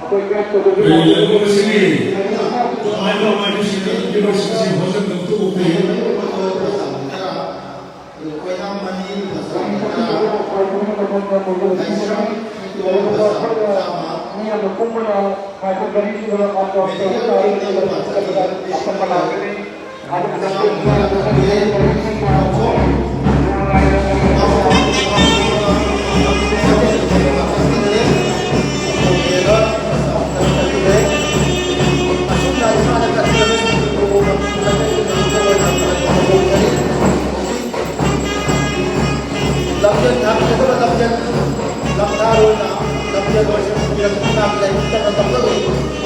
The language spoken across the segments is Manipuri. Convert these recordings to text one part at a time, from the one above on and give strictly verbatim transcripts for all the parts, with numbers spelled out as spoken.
ꯑꯩꯈꯣꯏ ꯂꯝꯗꯝ ꯑꯁꯤꯒꯤ ꯅꯨꯡꯉꯥꯏꯕ ꯅꯨꯡꯉꯥꯏꯕꯁꯤꯡ ꯌꯨꯅꯤꯚꯔꯁꯤꯇꯤ ꯍꯣꯁꯇꯦꯜꯗ ꯇꯣꯛꯄꯤꯌꯨ꯫ ꯂꯝꯖꯦꯜ ꯊꯥꯡꯒꯗꯕ ꯂꯝꯖꯦꯜ ꯂꯝꯊꯥꯔꯣꯏꯅ ꯂꯝꯖꯦꯜ ꯑꯣꯏꯁꯤꯟꯕꯤꯔꯛꯇꯨꯅ ꯂꯩꯃꯤꯟꯅꯕ ꯇꯧꯖꯔꯤ꯫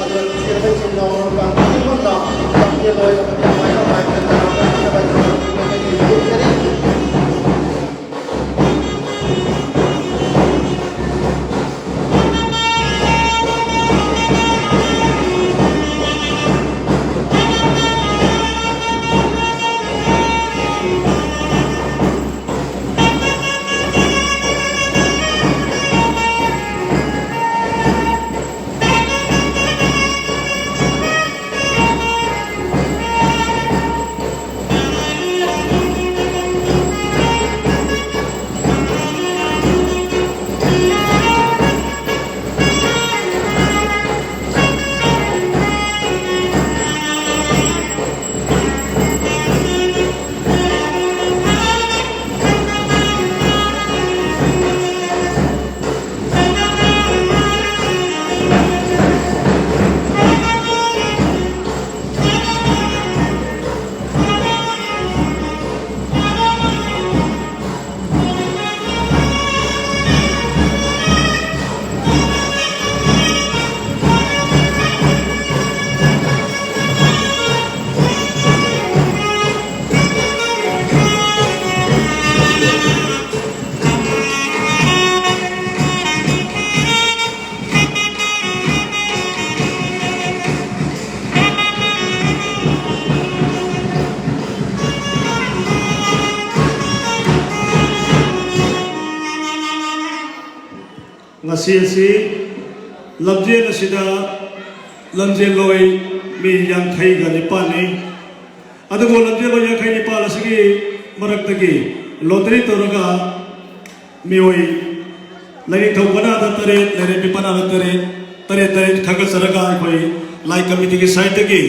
ꯑꯗꯨꯅ ꯅꯨꯡꯁꯤꯔꯕ ꯏꯆꯤꯜ ꯏꯅꯥꯎ ꯃꯔꯨꯞ ꯈꯨꯗꯤꯡꯃꯛꯅ ꯂꯝꯖꯦꯜ ꯑꯣꯏꯅ ꯑꯃꯗꯤ ꯑꯗꯨꯃꯥꯏꯅ ꯃꯥꯏ ꯄꯥꯛꯅ ꯇꯔꯥꯝꯅ ꯍꯟꯊꯕ ꯊꯧꯔꯝ ꯑꯗꯨ ꯂꯩꯖꯔꯤ꯫ ꯉꯁꯤ ꯑꯁꯤ ꯂꯝꯖꯦꯜ ꯑꯁꯤꯗ ꯂꯝꯖꯦꯜꯂꯣꯏ ꯃꯤ ꯌꯥꯡꯈꯩꯒ ꯅꯤꯄꯥꯜꯅꯤ꯫ ꯑꯗꯨꯕꯨ ꯂꯝꯖꯦꯜꯂꯣꯏ ꯌꯥꯡꯈꯩ ꯅꯤꯄꯥꯜ ꯑꯁꯤꯒꯤ ꯃꯔꯛꯇꯒꯤ ꯂꯣꯇꯔꯤ ꯇꯧꯔꯒ ꯃꯤꯑꯣꯏ ꯂꯥꯏꯅꯤꯡꯊꯧ ꯄꯅꯥꯗ ꯇꯔꯦꯠ, ꯂꯥꯏꯔꯦꯝꯕꯤ ꯄꯅꯥꯗ ꯇꯔꯦꯠ, ꯇꯔꯦꯠ ꯇꯔꯦꯠ ꯈꯥꯒꯠꯆꯔꯒ ꯑꯩꯈꯣꯏ ꯂꯥꯏ ꯀꯃꯤꯇꯤꯒꯤ ꯁꯥꯏꯠꯇꯒꯤ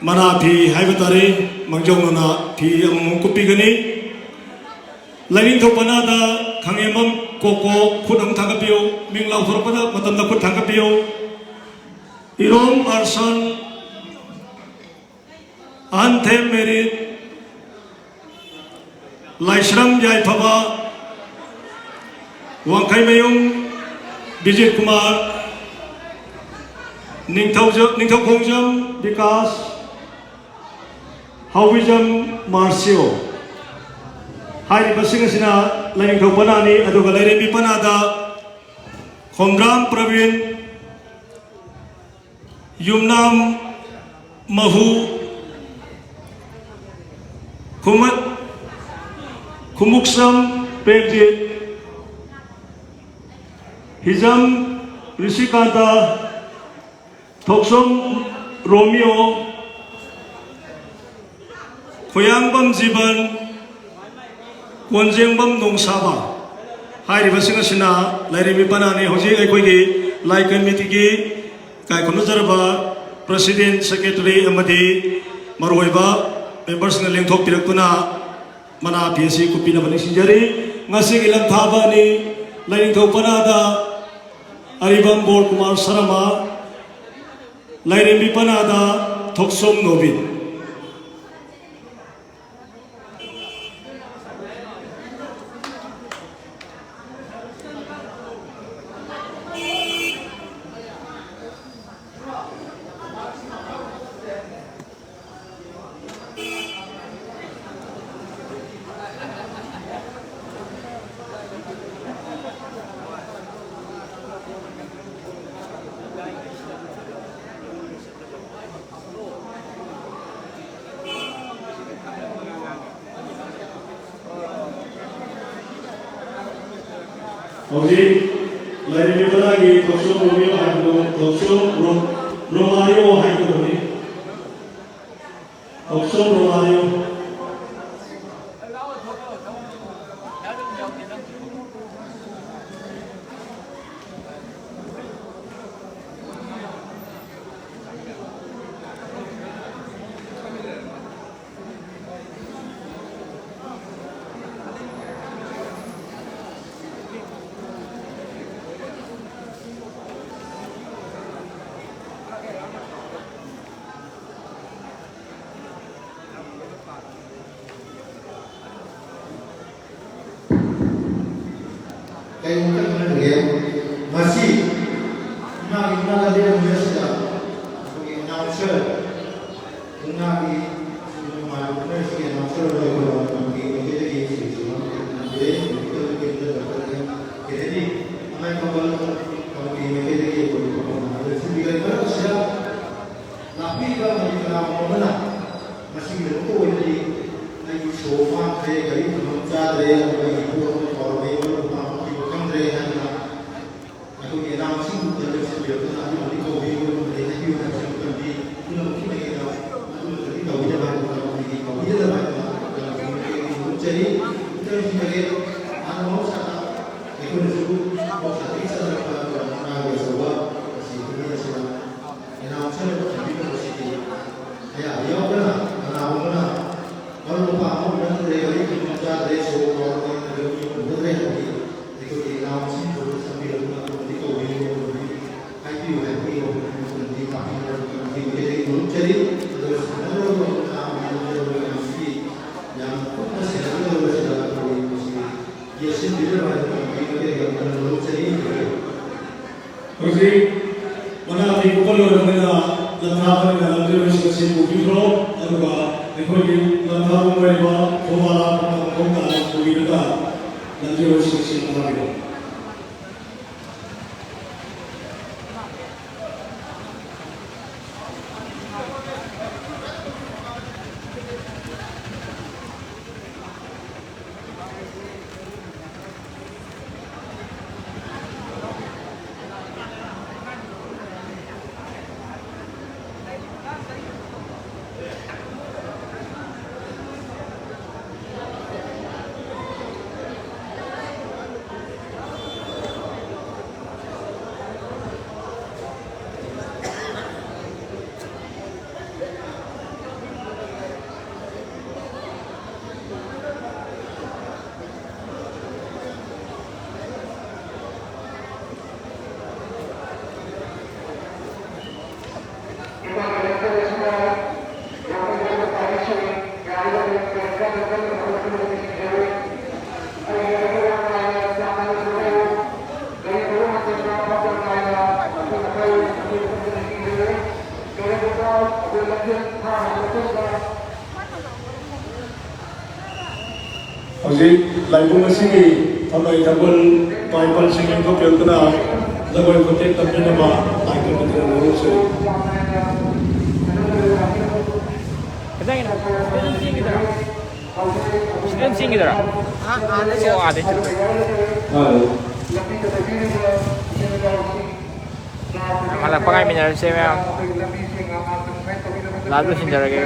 ꯃꯅꯥ ꯐꯤ ꯍꯥꯏꯕ ꯇꯥꯔꯦ, ꯃꯥꯡꯖꯧꯅꯅ ꯐꯤ ꯑꯃꯃꯝ ꯀꯨꯞꯄꯤꯒꯅꯤ꯫ ꯂꯥꯏꯅꯤꯡꯊꯧ ꯄꯅꯥꯗ ꯈꯥꯉꯦꯝꯕꯝ ꯀꯣꯀꯣ ꯈꯨꯠ ꯑꯃꯨꯛ ꯊꯥꯡꯒꯠꯄꯤꯌꯨ, ꯃꯤꯡ ꯂꯥꯎꯊꯣꯔꯛꯄꯗ ꯃꯇꯝꯗ ꯈꯨꯠ ꯊꯥꯡꯒꯠꯄꯤꯌꯨ꯫ ꯏꯔꯣꯝ ꯑꯥꯔꯁꯟ, ꯑꯍꯟꯊꯦꯝ ꯃꯦꯔꯤꯠ, ꯂꯥꯏꯁ꯭ꯔꯝ ꯌꯥꯏꯐꯕ, ꯋꯥꯡꯈꯩꯃꯌꯨꯝ ꯕꯤꯖꯤꯠ ꯀꯨꯃꯥꯔ, ꯅꯤꯡꯊꯧꯖ-, ꯅꯤꯡꯊꯧꯈꯣꯡꯖꯝ ꯕꯤꯀꯥꯁ, ꯍꯥꯎꯕꯤꯖꯝ ꯃꯥꯔꯁꯤꯌꯣ꯫ ꯍꯥꯏꯔꯤꯕꯁꯤꯡ ꯑꯁꯤꯅ ꯂꯥꯏꯅꯤꯡꯊꯧ ꯄꯅꯥꯅꯤ꯫ ꯑꯗꯨꯒ ꯂꯥꯏꯔꯦꯝꯕꯤ ꯄꯅꯥꯗ ꯈꯣꯝꯗ꯭ꯔꯥꯝ ꯄ꯭ꯔꯕꯤꯟ, ꯌꯨꯝꯅꯥꯝ ꯃꯍꯨ, ꯈꯨꯃꯠ-, ꯈꯨꯃꯨꯛꯁꯝ ꯄ꯭ꯔꯦꯝꯖꯤꯠ, ꯍꯤꯖꯝ ꯔꯤꯁꯤꯀꯥꯟꯇ, ꯊꯣꯛꯁꯣꯝ ꯔꯣꯃꯤꯌꯣ, ꯈꯣꯌꯥꯡꯕꯝ ꯖꯤꯕꯟ, ꯀꯣꯟꯖꯦꯡꯕꯝ ꯅꯣꯡꯁꯥꯕ꯫ ꯍꯥꯏꯔꯤꯕꯁꯤꯡ ꯑꯁꯤꯅ ꯂꯥꯏꯔꯦꯝꯕꯤ ꯄꯅꯥꯅꯤ꯫ ꯍꯧꯖꯤꯛ ꯑꯩꯈꯣꯏꯒꯤ ꯂꯥꯏ ꯀꯃꯤꯇꯤꯒꯤ ꯏꯀꯥꯏ ꯈꯨꯝꯅꯖꯔꯕ president, secretary ꯑꯃꯗꯤ ꯃꯔꯨꯑꯣꯏꯕ memberꯁꯤꯡꯅ ꯂꯦꯡꯊꯣꯛꯄꯤꯔꯛꯇꯨꯅ ꯃꯅꯥ ꯐꯤ ꯑꯁꯤ ꯀꯨꯞꯄꯤꯅꯕ ꯅꯤꯡꯁꯤꯡꯖꯔꯤ꯫ ꯉꯁꯤꯒꯤ ꯂꯝꯊꯥꯕ ꯑꯅꯤ, ꯂꯥꯏꯅꯤꯡꯊꯧ ꯄꯅꯥꯗ ꯑꯔꯤꯕꯝ ꯕꯣꯔ ꯀꯨꯃꯥꯔ ꯁꯔꯃ, ꯂꯥꯏꯔꯦꯝꯕꯤ ꯄꯅꯥꯗ ꯊꯣꯛꯁꯣꯝ ꯅꯣꯕꯤꯟ꯫ ꯍꯧꯖꯤꯛ ꯂꯩꯔꯤꯕ ꯃꯅꯥꯒꯤ ꯊꯧꯁꯣꯝ ꯔꯣꯃꯤꯌꯣ ꯍꯥꯏꯕꯗꯨ ꯊꯧꯁꯣꯝ ꯔꯣ-, ꯔꯣꯃꯥꯔꯤꯌꯣ ꯍꯥꯏꯒꯗꯕꯅꯤ꯫ ꯊꯧꯁꯣꯝ ꯔꯣꯃꯥꯔꯤꯌꯣ꯫ ꯀꯩꯒꯨꯝꯕ ꯈꯪꯍꯟꯖꯒꯦ꯫ ꯉꯁꯤ ꯏꯃꯥꯒꯤ ꯏꯃꯥ ꯂꯝꯖꯦꯜ ꯅꯨꯃꯤꯠ ꯑꯁꯤꯗ ꯑꯩꯈꯣꯏꯒꯤ ꯑꯦꯅꯥꯎꯟꯁꯔ, ꯃꯨꯛꯅꯥꯒꯤ ꯃꯥꯏꯕ ꯈꯔꯁꯤꯒꯤ ꯑꯦꯅꯥꯎꯟꯁꯔ ꯑꯣꯏꯅ ꯑꯩꯈꯣꯏ ꯀꯝꯃꯤꯇꯤ ꯃꯥꯏꯀꯩꯗꯒꯤ ꯁꯤꯜ ꯊꯨꯝꯕ ꯑꯃ ꯊꯝꯖꯔꯦ꯫ ꯀꯝꯃꯤꯇꯤ ꯇꯧꯔꯤꯕ ꯀꯦꯟꯗ꯭ꯔ ꯗꯣꯛꯇꯔ ꯀꯦꯅꯦꯗꯤ ꯑꯉꯥꯏꯐꯝ ꯀꯝꯃꯤꯇꯤ ꯃꯥꯏꯀꯩꯗꯒꯤ ꯑꯩꯈꯣꯏꯒꯤ ꯄꯥꯎꯈꯨꯝ ꯑꯗꯨ ꯁꯤꯟꯕꯤꯔꯦ꯫ ꯃꯔꯛ ꯑꯁꯤꯗ ꯂꯥꯛꯄꯤꯔꯤꯕ ꯑꯃꯗꯤ ꯀꯅꯥꯒꯨꯝꯕ ꯑꯃꯅ ꯃꯁꯤꯒꯤꯗꯃꯛꯇ ꯑꯣꯏꯅꯗꯤ ꯑꯩꯒꯤ ꯁꯣ ꯃꯥꯡꯈ꯭ꯔꯦ, ꯒꯥꯔꯤ ꯊꯝꯐꯝ ꯆꯥꯗ꯭ꯔꯦ, ꯑꯗꯨꯒ ꯑꯩꯒꯤ ꯄꯣꯠ ꯑꯃ ꯀꯥꯎꯔꯝꯃꯦ, ꯃꯔꯨꯞ ꯃꯄꯥꯡ ꯑꯃ ꯊꯤꯕ ꯈꯪꯗ꯭ꯔꯦ ꯍꯥꯏꯗꯅ ꯑꯩꯈꯣꯏꯒꯤ ꯑꯦꯅꯥꯎꯟꯁꯤꯡ ꯎꯕꯗ ꯂꯦꯞꯁꯤꯟꯕꯤꯔꯛꯇꯨꯅ ꯑꯗꯨꯃꯗꯤ ꯀꯧꯕꯤꯌꯨ, ꯑꯗꯨꯃꯗꯤ ꯍꯥꯏꯕꯤꯌꯨ ꯍꯥꯏꯕꯁꯤ ꯑꯃꯨꯛꯇꯪꯗꯤ ꯄꯨꯝꯅꯃꯛꯀꯤ ꯃꯥꯏꯀꯩꯗ ꯑꯗꯨꯃꯛꯇꯗꯤ ꯇꯧꯕꯤꯗꯕ ꯍꯥꯏꯕꯗꯨ ꯀꯝꯃꯤꯇꯤꯒꯤ ꯇꯧꯕꯤꯗꯅꯕ ꯍꯥꯏꯗꯨꯅ ꯀꯝꯃꯤꯇꯤꯒꯤ ꯃꯥꯏꯀꯩꯗꯒꯤ ꯐꯣꯡꯗꯣꯛꯆꯔꯤ꯫ ꯃꯊꯪꯒꯤ ꯃꯥꯏꯀꯩ ꯍꯥꯟꯅ ꯃꯍꯧꯁꯥꯗ ꯑꯩꯈꯣꯏꯅꯁꯨ ꯃꯍꯧꯁꯥꯗꯒꯤ ꯆꯠꯅꯔꯛꯄ ꯃꯨꯛꯅꯥꯒꯤ ꯑꯆꯧꯕ ꯑꯁꯤ ꯄꯨꯛꯅꯤꯡ ꯑꯁꯤꯗ ꯑꯦꯅꯥꯎꯟꯁꯔ ꯑꯃ ꯊꯝꯕꯤꯕ ꯑꯁꯤꯗꯤ ꯑꯌꯥꯕ ꯌꯥꯎꯗꯅ ꯀꯅꯥꯒꯨꯝꯕꯅ ꯃꯔꯨꯞ ꯃꯄꯥꯡ ꯑꯃ ꯎꯅꯈꯤꯗ꯭ꯔꯦ, ꯋꯥꯔꯤ ꯈꯪꯕ ꯆꯥꯗ꯭ꯔꯦ, ꯁꯣ ꯀꯥꯎꯔꯕ ꯅꯠꯇ꯭ꯔꯒ ꯃꯤ ꯎꯅꯗ꯭ꯔꯦ ꯍꯥꯏꯕꯗꯤ ꯑꯩꯈꯣꯏꯒꯤ ꯑꯦꯅꯥꯎꯟꯁꯤꯡ ꯊꯝꯕꯤꯔꯕ ꯃꯇꯨꯡꯗꯗꯤ ꯀꯧꯕꯤꯌꯨ, ꯑꯗꯨꯗꯤ ꯍꯥꯏꯕꯤꯌꯨ, ꯍꯥꯏꯕꯤꯌꯨ, ꯑꯗꯨꯗꯤ ꯇꯥꯛꯄꯤꯌꯨ, ꯑꯗꯨꯗꯤ ꯃꯈꯣꯏꯗꯒꯤ ꯐꯣꯡꯗꯣꯛꯆꯔꯤ꯫ ꯑꯗꯨꯒ ꯁꯥꯟꯅꯔꯣꯏ ꯑꯃꯅ ꯑꯃꯗꯤ ꯂꯧꯖꯔꯣꯏ ꯃꯌꯥꯝꯁꯤꯒꯤ ꯌꯥꯝꯅ ꯀꯨꯞꯅ ꯁꯦꯟꯅꯒꯗꯧꯔꯤꯕꯁꯤꯗ ꯑꯩꯈꯣꯏ ꯃꯁꯤ ꯌꯦꯠꯁꯤꯟꯕꯤꯔꯣꯏ ꯍꯥꯏꯅ ꯇꯧꯕꯤꯕ ꯀꯩꯒꯤ ꯑꯃꯅ ꯂꯧꯖꯔꯤ꯫ ꯍꯧꯖꯤꯛ ꯃꯅꯥ ꯑꯅꯤ ꯀꯨꯞꯄ ꯂꯣꯏꯔꯕꯅꯤꯅ ꯂꯟꯊꯥ ꯐꯝꯃꯤꯟꯅ ꯂꯝꯖꯤꯡꯕꯁꯤꯡ ꯑꯁꯤ ꯄꯨꯕꯤꯈ꯭ꯔꯣ꯫ ꯑꯗꯨꯒ ꯑꯩꯈꯣꯏꯒꯤ ꯂꯟꯊꯥ ꯐꯝꯕ ꯑꯣꯏꯔꯤꯕ ꯊꯧꯕꯥꯜ ꯃꯈꯣꯡ ꯇꯥꯅ ꯄꯨꯕꯤꯔꯒ ꯂꯝꯖꯤꯡꯕꯁꯤꯡ ꯑꯁꯤ ꯄꯨꯊꯕꯤꯔꯣ꯫ ꯍꯧꯖꯤꯛ ꯂꯥꯏꯕꯨꯡ ꯑꯁꯤꯒꯤ ꯊꯝꯕꯥꯜ ꯊꯝꯕꯥꯜ ꯄꯥꯏ ꯄꯥꯜꯁꯤꯡ ꯌꯦꯡꯊꯣꯛꯄꯤꯔꯛꯇꯨꯅ ꯖꯒꯣꯏ ꯈꯨꯊꯦꯛ ꯇꯝꯕꯤꯅꯕ ꯂꯥꯏ ꯈꯨꯔꯨꯝꯕꯗ ꯂꯧꯔꯨꯁꯤ꯫ ꯀꯗꯥꯏꯒꯤꯅꯣ? ꯁꯤꯗ ꯑꯗꯨꯝ ꯆꯦꯟꯈꯤꯗꯣꯏꯔꯣ? ꯁꯤꯗ ꯑꯗꯨꯝ ꯆꯦꯟꯈꯤꯗꯣꯏꯔꯣ? ꯑꯣ, ꯑꯥꯗꯩ ꯆꯠꯂꯨ꯫ ꯍꯜꯂꯛꯄ ꯉꯥꯏꯃꯤꯟꯅꯔꯁꯦ ꯃꯌꯥꯝ꯫ ꯂꯥꯏꯚ ꯂꯣꯏꯁꯤꯟꯖꯔꯒꯦ꯫